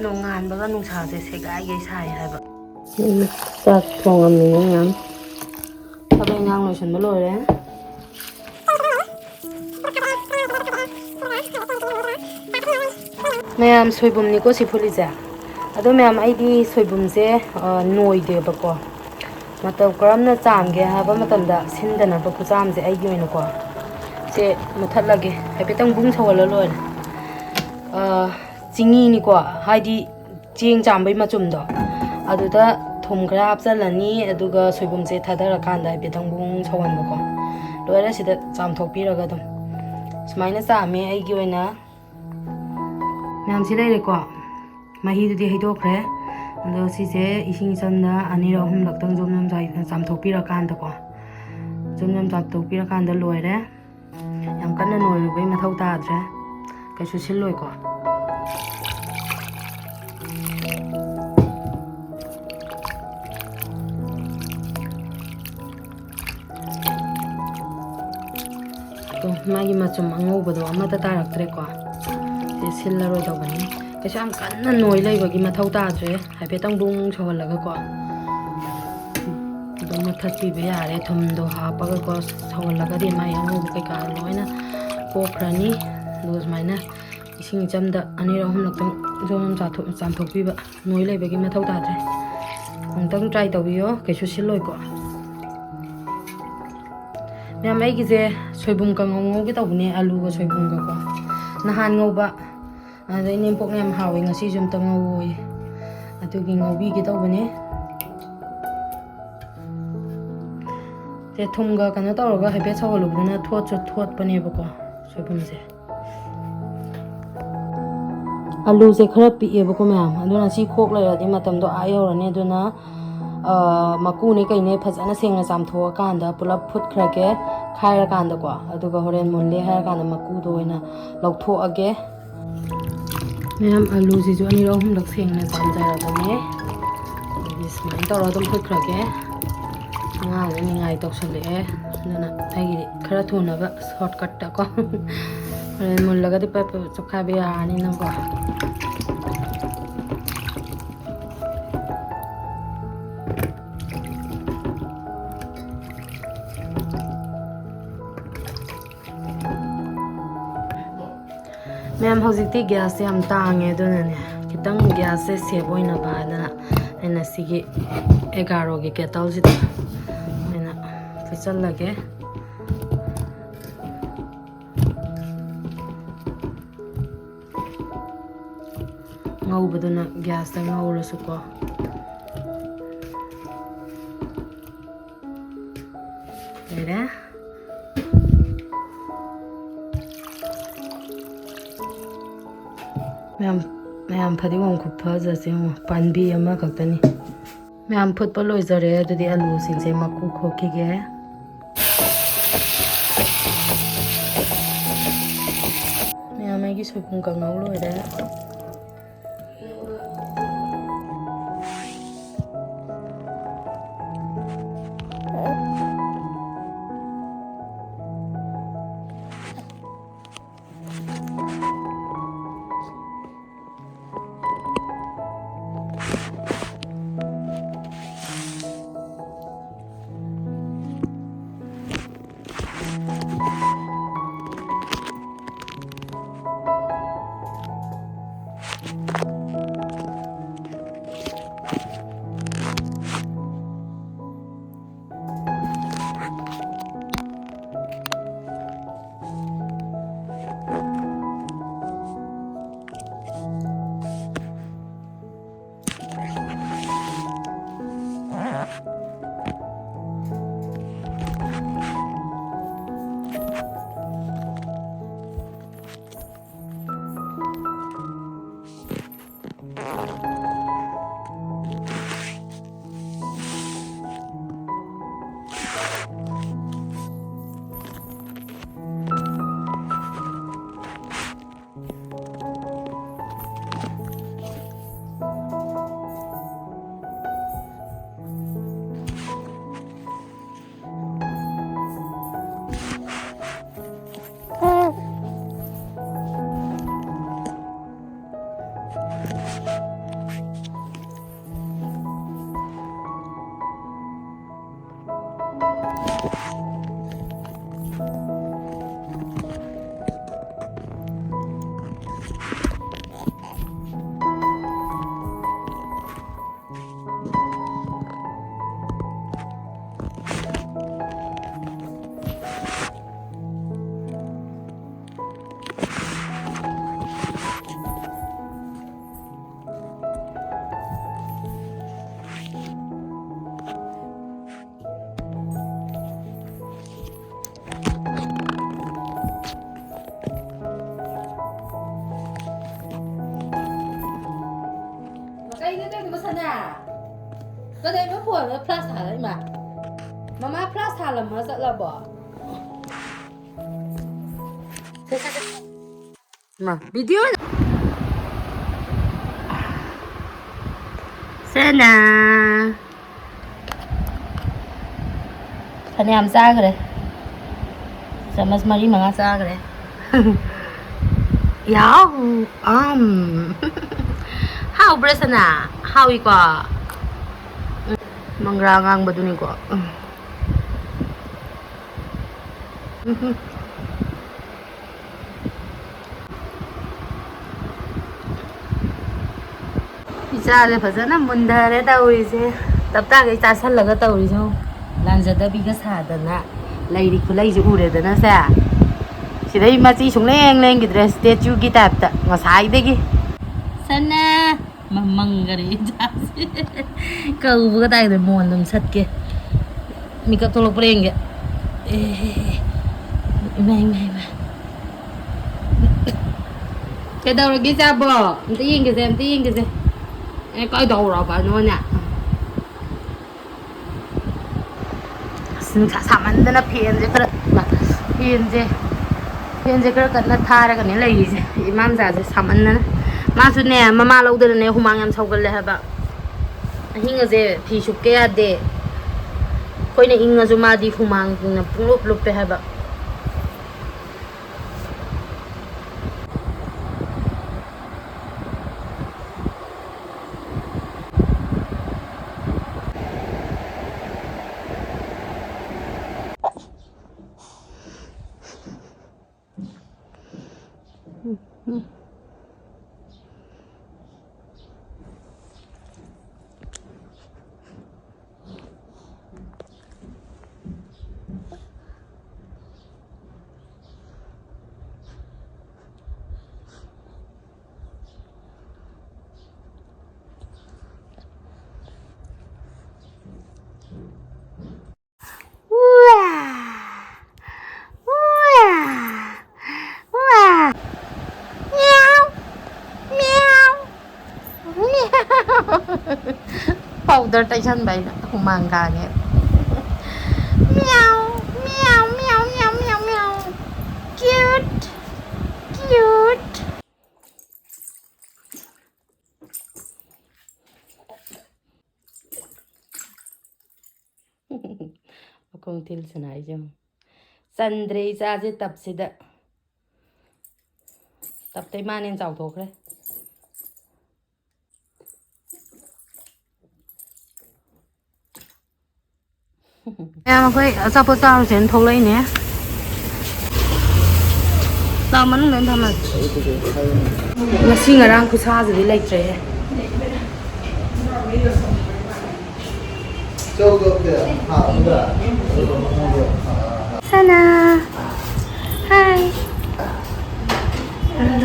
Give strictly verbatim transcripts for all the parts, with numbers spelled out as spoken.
ꯅꯣꯡꯉꯥꯟꯕꯒ ꯅꯨꯡꯁꯥꯁꯦ ꯁꯦꯒꯥꯏꯒꯩ ꯁꯥꯏ ꯍꯥꯏꯕ꯫ ꯎꯝ, ꯆꯥꯛ ꯊꯣꯡꯉꯝꯃꯤꯅꯦ ꯃꯌꯥꯝ꯫ ꯊꯕꯛ ꯏꯟꯈꯥꯡ ꯂꯣꯏꯁꯤꯟꯕ ꯂꯣꯏꯔꯦ꯫ ꯃꯌꯥꯝ, ꯁꯣꯏꯕꯨꯝꯅꯤꯀꯣ ꯁꯤ ꯐꯨꯠꯂꯤꯁꯦ꯫ ꯑꯗꯣ ꯃꯌꯥꯝ, ꯑꯩꯗꯤ ꯁꯣꯏꯕꯨꯝꯁꯦ, ꯑ, ꯅꯣꯏꯗꯦꯕꯀꯣ꯫ ꯃꯇꯧ ꯀꯔꯝꯅ ꯆꯥꯝꯒꯦ ꯍꯥꯏꯕ ꯃꯇꯝꯗ, ꯁꯤꯟꯗꯅꯕ ꯈꯨꯆꯥꯝꯁꯦ ꯑꯩꯒꯤ ꯑꯣꯏꯅꯀꯣ, ꯁꯦ ꯃꯨꯊꯠꯂꯒꯦ꯫ ꯍꯥꯏꯐꯦꯠꯇꯪ ꯕꯨꯡ ꯁꯧꯍꯜꯂ ꯂꯣꯏꯔꯦ꯫ ꯑ, ꯆꯤꯅꯤꯅꯤꯀꯣ, ꯍꯥꯏꯗꯤ ꯆꯦꯡ ꯆꯥꯝꯕꯩ ꯃꯆꯨꯝꯗꯣ, ꯑꯗꯨꯗ ꯊꯨꯝ ꯈꯔ ꯍꯥꯞꯆꯜꯂꯅꯤ, ꯑꯗꯨꯒ ꯁꯣꯏꯕꯨꯝꯁꯦ ꯊꯥꯗꯔꯀꯥꯟꯗ ꯍꯥꯏꯐꯦꯠꯇꯪ ꯕꯨꯡ ꯁꯧꯍꯟꯕꯀꯣ꯫ ꯂꯣꯏꯔꯦ, ꯁꯤꯗ ꯆꯥꯝꯊꯣꯛꯄꯤꯔꯒ ꯑꯗꯨꯝ ꯁꯨꯃꯥꯏꯅ ꯆꯥꯝꯃꯦ ꯑꯩꯒꯤ ꯑꯣꯏꯅ꯫ ꯃꯌꯥꯝꯁꯤ ꯂꯩꯔꯦꯀꯣ, ꯃꯍꯤꯗꯨꯗꯤ ꯍꯩꯗꯣꯛꯈ꯭ꯔꯦ꯫ ꯑꯗꯣ ꯁꯤꯁꯦ ꯏꯁꯤꯡ ꯏꯆꯝꯗ ꯑꯅꯤꯔꯛ ꯑꯍꯨꯝꯂꯛꯇꯪ ꯖꯣꯝ ꯖꯣꯝ ꯆꯥꯏ-, ꯆꯥꯝꯊꯣꯛꯄꯤꯔꯀꯥꯟꯗꯀꯣ, ꯖꯣꯝ ꯖꯣꯝ ꯆꯥꯝꯊꯣꯛꯄꯤꯔꯀꯥꯟꯗ ꯂꯣꯏꯔꯦ꯫ ꯌꯥꯝ ꯀꯟꯅ ꯅꯣꯏꯔꯨꯕꯩ ꯃꯊꯧ ꯇꯥꯗ꯭ꯔꯦ, ꯀꯩꯁꯨ ꯁꯤꯜꯂꯣꯏꯀꯣ꯫ ꯑꯗꯣ ꯃꯥꯒꯤ ꯃꯆꯨꯝ ꯑꯉꯧꯕꯗꯣ ꯑꯃꯠꯇ ꯇꯥꯔꯛꯇ꯭ꯔꯦꯀꯣ꯫ ꯁꯤ ꯁꯤꯜꯂꯔꯣꯏꯗꯧꯕꯅꯤ꯫ ꯀꯩꯁꯨ ꯌꯥꯝ ꯀꯟꯅ ꯅꯣꯏ ꯂꯩꯕꯒꯤ ꯃꯊꯧ ꯇꯥꯗ꯭ꯔꯦ꯫ ꯍꯥꯏꯐꯦꯠꯇꯪ ꯕꯨꯡ ꯁꯧꯍꯜꯂꯒꯀꯣ꯫ ꯑꯗꯨꯝ ꯃꯨꯊꯠꯄꯤꯕ ꯌꯥꯔꯦ꯫ ꯊꯨꯝꯗꯣ ꯍꯥꯞꯄꯒꯀꯣ ꯁꯧꯍꯜꯂꯒꯗꯤ ꯃꯥꯒꯤ ꯑꯉꯧꯕ ꯀꯩꯀꯥ ꯂꯣꯏꯅ ꯀꯣꯛꯈ꯭ꯔꯅꯤ꯫ ꯑꯗꯨꯒ ꯁꯨꯃꯥꯏꯅ ꯏꯁꯤꯡ ꯏꯆꯝꯗ ꯑꯅꯤꯔꯛ ꯑꯍꯨꯝꯂꯛꯇꯪ ꯖꯣꯝ ꯖꯣꯝ ꯆꯥꯊꯣꯛ-, ꯆꯥꯝꯊꯣꯛꯄꯤꯕ꯫ ꯅꯣꯏ ꯂꯩꯕꯒꯤ ꯃꯊꯧ ꯇꯥꯗ꯭ꯔꯦ꯫ ꯑꯃꯨꯛꯇꯪ try ꯇꯧꯕꯤꯌꯣ, ꯀꯩꯁꯨ ꯁꯤꯜꯂꯣꯏꯀꯣ꯫ ꯃꯌꯥꯝ, ꯑꯩꯒꯤꯁꯦ ꯁꯣꯏꯕꯨꯝ ꯀꯥꯡꯉꯧ ꯉꯧꯒꯦ ꯇꯧꯕꯅꯦ, ꯑꯂꯨꯒ ꯁꯣꯏꯕꯨꯝꯒꯀꯣ꯫ ꯅꯍꯥꯟ ꯉꯧꯕ, ꯑꯗ ꯏꯅꯦꯝꯄꯣꯛꯅ ꯌꯥꯝ ꯍꯥꯎꯋꯦ, ꯉꯁꯤꯁꯨ ꯑꯝꯇ ꯉꯧꯋꯣꯌꯦ꯫ ꯑꯗꯨꯒꯤ ꯉꯧꯕꯤꯒꯦ ꯇꯧꯕꯅꯦ꯫ ꯁꯦ ꯊꯨꯝꯒ ꯀꯩꯅꯣ ꯇꯧꯔꯒ ꯍꯥꯏꯐꯦꯠ ꯁꯧꯍꯜꯂꯨꯕꯗꯨꯅ ꯊꯣꯠꯁꯨ ꯊꯣꯠꯄꯅꯦꯕꯀꯣ ꯁꯣꯏꯕꯨꯝꯁꯦ꯫ ꯑꯂꯨꯁꯦ ꯈꯔ ꯄꯤꯛꯑꯦꯕꯀꯣ ꯃꯌꯥꯝ, ꯑꯗꯨꯅ ꯁꯤ ꯈꯣꯛ ꯂꯩꯔꯗꯤ ꯃꯇꯝꯗꯣ ꯑꯥ ꯌꯧꯔꯅꯤ꯫ ꯑꯗꯨꯅ, ꯑ, ꯃꯀꯨꯅꯦ ꯀꯩꯅꯦ ꯐꯖꯅ ꯁꯦꯡꯅ ꯆꯥꯝꯊꯣꯛꯑꯀꯥꯟꯗ ꯄꯨꯂꯞ ꯐꯨꯠꯈ꯭ꯔꯒꯦ, ꯈꯥꯏꯔꯀꯥꯟꯗꯀꯣ꯫ ꯑꯗꯨꯒ ꯍꯣꯔꯦꯟ ꯃꯨꯜꯂꯦ ꯍꯥꯏꯔꯀꯥꯟꯗ ꯃꯀꯨꯗꯣ ꯑꯣꯏꯅ ꯂꯧꯊꯣꯛꯑꯒꯦ꯫ ꯃꯌꯥꯝ, ꯑꯂꯨꯁꯤꯁꯨ ꯑꯅꯤꯔꯛ ꯑꯍꯨꯝꯂꯛ ꯁꯦꯡꯅ ꯆꯥꯝꯖꯔꯕꯅꯦ꯫ ꯑꯗꯨꯗꯤ ꯁꯨꯃꯥꯏꯅ ꯇꯧꯔꯒ ꯑꯗꯨꯝ ꯐꯨꯠꯈ꯭ꯔꯒꯦ꯫ ꯑꯉꯥꯡꯁꯦ ꯅꯤꯡꯉꯥꯏ ꯇꯧꯁꯜꯂꯛꯑꯦ꯫ ꯑꯗꯨꯅ ꯑꯩꯒꯤꯗꯤ ꯈꯔ ꯊꯨꯅꯕ shortcutꯇꯀꯣ꯫ ꯍꯣꯔꯦꯟ ꯃꯨꯜꯂꯒꯗꯤ ꯄꯠ ꯄꯠ ꯆꯞꯈꯥꯏꯕ ꯌꯥꯔꯅꯤꯅꯀꯣ꯫ ꯃꯌꯥꯝ, ꯍꯧꯖꯤꯛꯇꯤ ꯒ꯭ꯌꯥꯁꯁꯦ ꯌꯥꯝ ꯇꯥꯡꯉꯦ, ꯑꯗꯨꯅꯅꯦ ꯈꯤꯇꯪ ꯒ꯭ꯌꯥꯁꯁꯦ ꯁꯦꯞ ꯑꯣꯏꯅꯕ ꯍꯥꯏꯗꯅ ꯑꯩꯅ ꯁꯤꯒꯤ ꯑꯦꯒꯥꯔꯣꯒꯤ ꯀꯦꯇꯜꯁꯤꯗ ꯑꯩꯅ ꯐꯨꯠꯆꯜꯂꯒꯦ꯫ ꯉꯧꯕꯗꯨꯅ ꯒ꯭ꯌꯥꯁꯇ ꯉꯧꯔꯁꯨꯀꯣ꯫ ꯂꯩꯔꯦ꯫ ꯃꯌꯥꯝ, ꯃꯌꯥꯝ, ꯐꯗꯤꯒꯣꯝ ꯈꯨꯐꯖꯁꯦ ꯌꯦꯡꯉꯣ, ꯄꯥꯝꯕꯤ ꯑꯃꯈꯛꯇꯅꯤ꯫ ꯃꯌꯥꯝ, ꯐꯨꯠꯄ ꯂꯣꯏꯖꯔꯦ꯫ ꯑꯗꯨꯗꯤ ꯑꯂꯨꯁꯤꯡꯁꯦ ꯃꯀꯨ ꯈꯣꯛꯈꯤꯒꯦ꯫ ꯃꯌꯥꯝ, ꯑꯩꯒꯤ ꯁꯣꯏꯕꯨꯝ ꯀꯥꯡꯉꯧ ꯂꯣꯏꯔꯦ꯫ ꯀꯩꯅꯣ ꯇꯧꯔꯤꯗꯨꯕꯨ ꯁꯅꯥ? ꯀꯩꯗꯧꯔꯤꯕ ꯐꯣꯟꯗ ꯐ꯭ꯂꯥꯁ ꯊꯥꯜꯂ ꯏꯃꯥ? ꯃꯃꯥ ꯐ꯭ꯂꯥꯁ ꯊꯥꯜꯂꯝꯃ ꯆꯠꯂꯕꯣ? ꯁꯦ, ꯁꯦ, ꯁꯦ꯫ ꯏꯃꯥ, ꯚꯤꯗꯤꯑꯣ ꯑꯣꯏꯅ ꯁꯅꯥ꯫ ꯐꯅꯌꯥꯝ ꯆꯥꯈ꯭ꯔꯦ꯫ ꯆꯥꯃꯁ ꯃꯔꯤ ꯃꯉꯥ ꯆꯥꯈ꯭ꯔꯦ꯫ ꯌꯥꯎ! ꯑꯝ꯫ ꯍꯥꯎꯕ꯭ꯔꯥ ꯁꯅꯥ? ꯍꯥꯎꯏꯀꯣ? ꯎꯝ, ꯃꯪꯒ꯭ꯔꯥ ꯑꯉꯥꯡꯕꯗꯨꯅꯤꯀꯣ꯫ ꯎꯝ꯫ ꯎꯝ꯫ ꯏꯆꯥꯁꯦ ꯐꯖꯅ ꯃꯨꯟꯊꯔꯦ ꯇꯧꯔꯤꯁꯦ꯫ ꯇꯞꯇꯥꯈꯩ ꯆꯥꯁꯜꯂꯒ ꯇꯧꯔꯤꯁꯦ ꯌꯦꯡꯉꯨ꯫ ꯂꯥꯟꯖꯗꯕꯤꯒ ꯁꯥꯗꯅ ꯂꯩꯔꯤ ꯈꯨꯂꯩꯁꯦ ꯎꯔꯦꯗꯅ ꯁꯦ꯫ ꯁꯤꯗꯩ ꯃꯆꯤ ꯁꯨꯡꯂꯦꯡ ꯂꯦꯡꯈꯤꯗ꯭ꯔꯦ, ꯁ꯭ꯇꯦꯆꯨꯒꯤ ꯇꯥꯏꯞꯇ ꯉꯁꯥꯏꯗꯒꯤ꯫ ꯁꯅꯥ! ꯃ-, ꯃꯪꯈꯔꯦ ꯏꯆꯥꯁꯦ꯫ ꯀꯧꯕꯒ ꯇꯥꯏꯗ ꯃꯣꯟ ꯑꯗꯨꯝ ꯁꯠꯀꯦ꯫ ꯃꯤꯀꯞ ꯊꯣꯛꯂꯛꯄ꯭ꯔꯥ ꯌꯦꯡꯒꯦ꯫ ꯑꯦ, ꯏꯃꯥ, ꯏꯃꯥ, ꯏꯃꯥ꯫ ꯀꯩꯗꯧꯔꯒꯦ ꯏꯆꯥꯕꯣ? ꯑꯝꯇ ꯌꯦꯡꯒꯦꯁꯦ, ꯑꯝꯇ ꯌꯦꯡꯒꯦꯁꯦ꯫ ꯑꯦ, ꯀꯩꯗꯧꯔꯕꯅꯣꯅꯦ? ꯑꯁ, ꯅꯨꯡꯁꯥ ꯁꯥꯃꯟꯗꯅ ꯐꯦꯟꯁꯦ ꯈꯔ, ꯐꯦꯟꯁꯦ, ꯐꯦꯟꯁꯦ ꯈꯔ ꯀꯟꯅ ꯊꯥꯔꯒꯅꯦ ꯂꯩꯔꯤꯁꯦ, ꯏꯃꯥ ꯃꯆꯥꯁꯦ ꯁꯥꯃꯟꯗꯅ꯫ ꯃꯥꯁꯨꯅꯦ, ꯃꯃꯥ ꯂꯧꯗꯅꯅꯦ, ꯍꯨꯃꯥꯡ ꯌꯥꯝ ꯁꯧꯒꯜꯂꯦ ꯍꯥꯏꯕ꯫ ꯑꯍꯤꯡ ꯑꯁꯦ ꯐꯤ ꯁꯨꯞꯀꯦ ꯌꯥꯗꯦ꯫ ꯑꯩꯈꯣꯏꯅ ꯏꯪꯉꯁꯨ ꯃꯥꯗꯤ ꯍꯨꯃꯥꯡꯅ ꯄꯨꯡꯂꯨꯞ ꯂꯨꯞꯄꯦ ꯍꯥꯏꯕ꯫ ꯄꯥꯎꯗꯔ ꯇꯩꯁꯟꯕ ꯑꯩꯅ ꯍꯨꯃꯥꯡ ꯀꯥꯡꯉꯦ꯫ ꯃꯤꯌꯥꯎ, ꯃꯤꯌꯥꯎ, ꯃꯤꯌꯥꯎ, ꯃꯤꯌꯥꯎ, ꯃꯤꯌꯥꯎ, ꯃꯤꯌꯥꯎ꯫ Cute, cute꯫ ꯃꯈꯣꯡ ꯊꯤꯜꯁꯤꯅ ꯑꯩꯁꯦ ꯆꯟꯗ꯭ꯔꯦ ꯏꯆꯥꯁꯦ ꯇꯞꯁꯤꯗ꯫ ꯇꯞꯇꯩ ꯃꯥꯅ ꯍꯦꯟꯅ ꯆꯥꯎꯊꯣꯛꯈ꯭ꯔꯦ꯫ ꯃꯌꯥꯝ ꯑꯩꯈꯣꯏ ꯑꯆꯥꯄꯣꯠ ꯆꯥꯔꯨꯁꯦꯅ ꯊꯣꯛꯂꯛꯏꯅꯦ꯫ ꯆꯥ ꯃꯅꯨꯡꯗ ꯑꯣꯏꯅ ꯊꯝꯃꯁꯤ꯫ ꯉꯁꯤ ꯉꯔꯥꯡ ꯈꯨꯠꯁꯥꯁꯤꯗꯤ ꯂꯩꯇ꯭ꯔꯦꯍꯦ꯫ ꯁꯅꯥ꯫ ꯍꯥꯏ꯫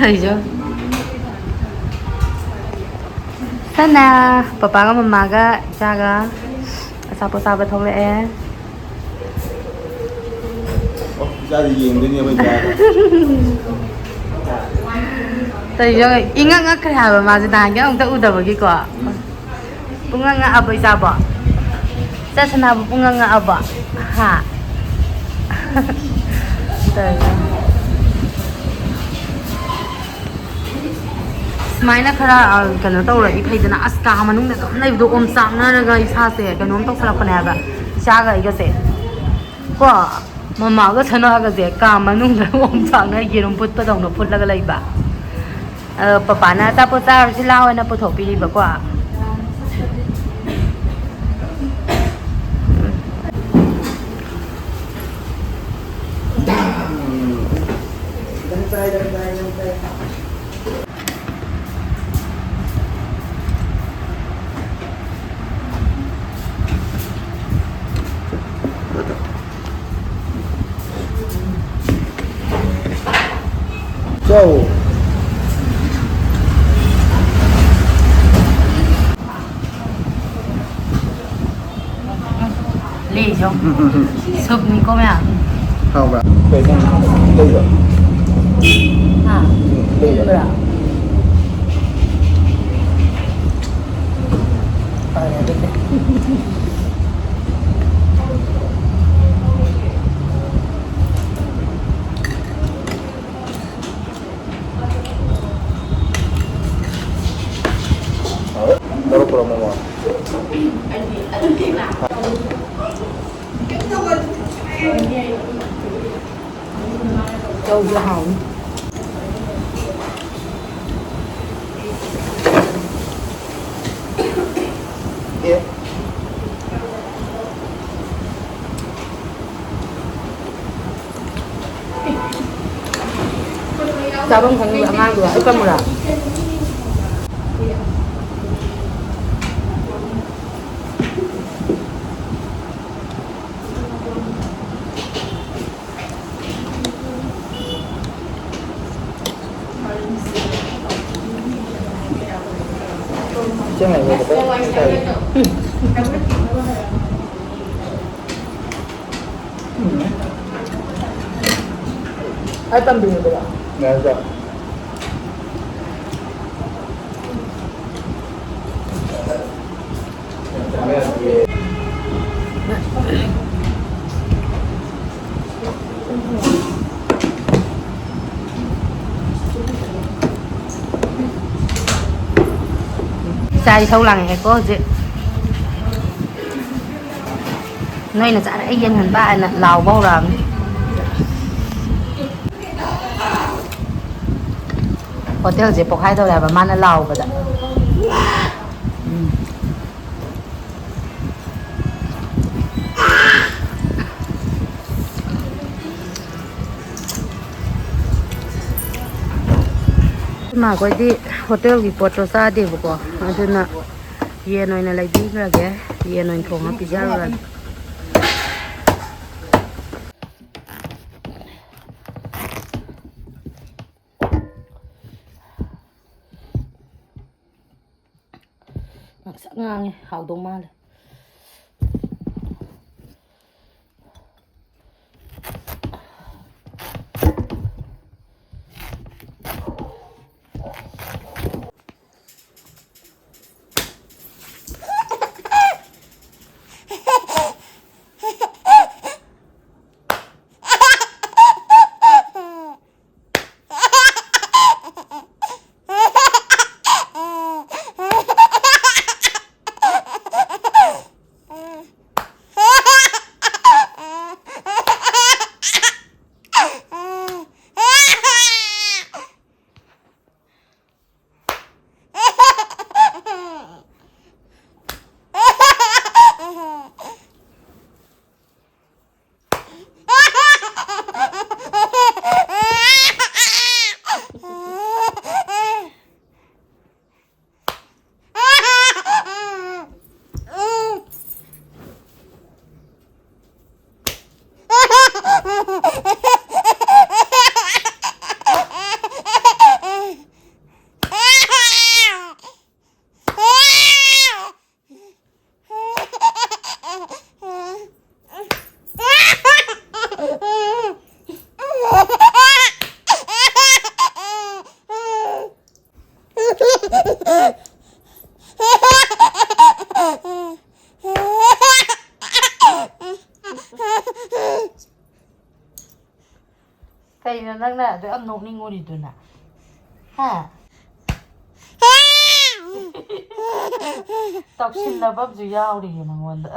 ꯂꯩꯖꯣ꯫ ꯁꯅꯥ꯫ ꯄꯄꯥꯒ ꯃꯃꯥꯒ ꯏꯆꯥꯒ ꯑꯆꯥꯄꯣꯠ ꯆꯥꯕ ꯊꯣꯛꯂꯛꯑꯦ꯫ ꯑꯣ, ꯏꯆꯥꯁꯤ ꯌꯦꯡꯗꯣꯏꯅꯦꯕ ꯏꯆꯥꯗ꯫ ꯇꯧꯔꯤꯁꯦ ꯌꯦꯡꯉꯣ, ꯏꯉꯛ ꯉꯛꯈ꯭ꯔꯦ ꯍꯥꯏꯕ ꯃꯥꯁꯦ ꯅꯍꯥꯟꯒꯩ ꯑꯃꯨꯛꯇ ꯎꯗꯕꯒꯤꯀꯣ꯫ ꯎꯝ꯫ ꯄꯨꯡꯉꯛ ꯉꯛꯑꯕꯣ ꯏꯆꯥꯕꯣ? ꯏꯆꯥ ꯁꯅꯥꯕꯨ ꯄꯨꯡꯉꯛ ꯉꯛꯑꯕꯣ? ꯍꯥ? ꯇꯧꯔꯤꯁꯦ꯫ ꯁꯨꯃꯥꯏꯅ ꯈꯔ, ꯑ, ꯀꯩꯅꯣ ꯇꯧꯔꯗꯤ ꯐꯩꯗꯅ꯫ ꯑꯁ, ꯀꯥ ꯃꯅꯨꯡꯗ ꯑꯗꯨꯝ ꯂꯩꯕꯗꯣ ꯑꯣꯝꯆꯥꯛꯅꯔꯒ ꯏꯁꯥꯁꯦ ꯀꯩꯅꯣꯝ ꯇꯧꯁꯜꯂꯛꯄꯅꯦ ꯍꯥꯏꯕ, ꯏꯆꯥꯒ ꯑꯩꯒꯁꯦ꯫ ꯀꯣ, ꯃꯃꯥꯒ ꯁꯅꯥꯒꯁꯦ ꯀꯥ ꯃꯅꯨꯡꯗ ꯑꯣꯝꯆꯥꯛꯅ ꯌꯦꯔꯨꯝ ꯐꯨꯠꯄꯗꯧꯅ ꯐꯨꯠꯂꯒ ꯂꯩꯕ꯫ ꯑꯗꯣ ꯄꯄꯥꯅ ꯑꯆꯥꯄꯣꯠ ꯆꯥꯔꯨꯁꯤ ꯂꯥꯎ ꯍꯥꯏꯅ ꯄꯨꯊꯣꯛꯄꯤꯔꯤꯕꯀꯣ꯫ ꯆꯥꯎ꯫ ꯂꯩꯁꯨ꯫ ꯎꯝ, ꯎꯝ, ꯎꯝ꯫ ꯁꯨꯞꯅꯤꯀꯣ ꯃꯌꯥꯝ꯫ ꯍꯥꯎꯕ꯭ꯔꯥ? ꯀꯩꯅꯣ? ꯂꯩꯕ꯭ꯔꯥ? ꯍꯥ? ꯂꯩꯕ꯭ꯔꯥ? ꯂꯩꯕ꯭ꯔꯥ? ꯄꯨꯔꯝꯃꯣ꯫ ꯆꯧꯁꯨ ꯍꯥꯎꯅꯤ꯫ ꯑꯦ꯫ ꯆꯥꯐꯝ ꯈꯪꯗꯕ ꯑꯉꯥꯡꯗꯨꯒ ꯑꯩ ꯀꯝꯃꯨꯔꯥ? ꯑꯩ ꯇꯝꯕꯤꯔꯕ꯭ꯔꯥ? ꯌꯥꯔꯦ, ꯆꯥꯔꯣ꯫ ꯏꯆꯥ ꯏꯁꯧ ꯂꯥꯡꯉꯛꯑꯦꯀꯣ ꯍꯧꯖꯤꯛ꯫ ꯅꯣꯏꯅ ꯆꯥꯔ ꯑꯩ ꯌꯦꯡꯍꯟꯕ ꯍꯥꯏꯅ ꯂꯥꯎꯕ ꯍꯧꯔꯛꯑꯕꯅꯤ꯫ ꯍꯣꯇꯦꯜꯁꯦ ꯄꯣꯛꯈꯥꯏꯗꯧꯔꯦ ꯍꯥꯏꯕ ꯃꯥꯅ ꯂꯥꯎꯕꯗ꯫ ꯎꯝ꯫ ꯑꯩꯈꯣꯏ ꯃꯥꯈꯣꯏꯗꯤ ꯍꯣꯇꯦꯜꯒꯤ ꯄꯣꯠꯇꯣ ꯆꯥꯗꯦꯕꯀꯣ, ꯑꯗꯨꯅ ꯌꯦꯟ ꯑꯣꯏꯅ ꯂꯩꯕꯤꯈ꯭ꯔꯒꯦ, ꯌꯦꯟ ꯑꯣꯏꯅ ꯊꯣꯡꯉ ꯄꯤꯖꯔꯨꯔꯒꯦ꯫ ꯉꯥꯡꯁꯛ ꯉꯥꯡꯉꯦ, ꯍꯥꯎꯗꯧ ꯃꯥꯜꯂꯦ꯫ ꯀꯩꯅꯣ ꯅꯪꯅ ꯑꯗꯨ ꯌꯥꯝ ꯅꯣꯛꯅꯤꯡꯉꯨꯔꯤꯗꯨꯅ? ꯍꯥ? ꯇꯧꯁꯤꯟꯅꯕ ꯑꯃꯁꯨ ꯌꯥꯎꯔꯤꯌꯦ ꯅꯪꯉꯣꯟꯗ꯫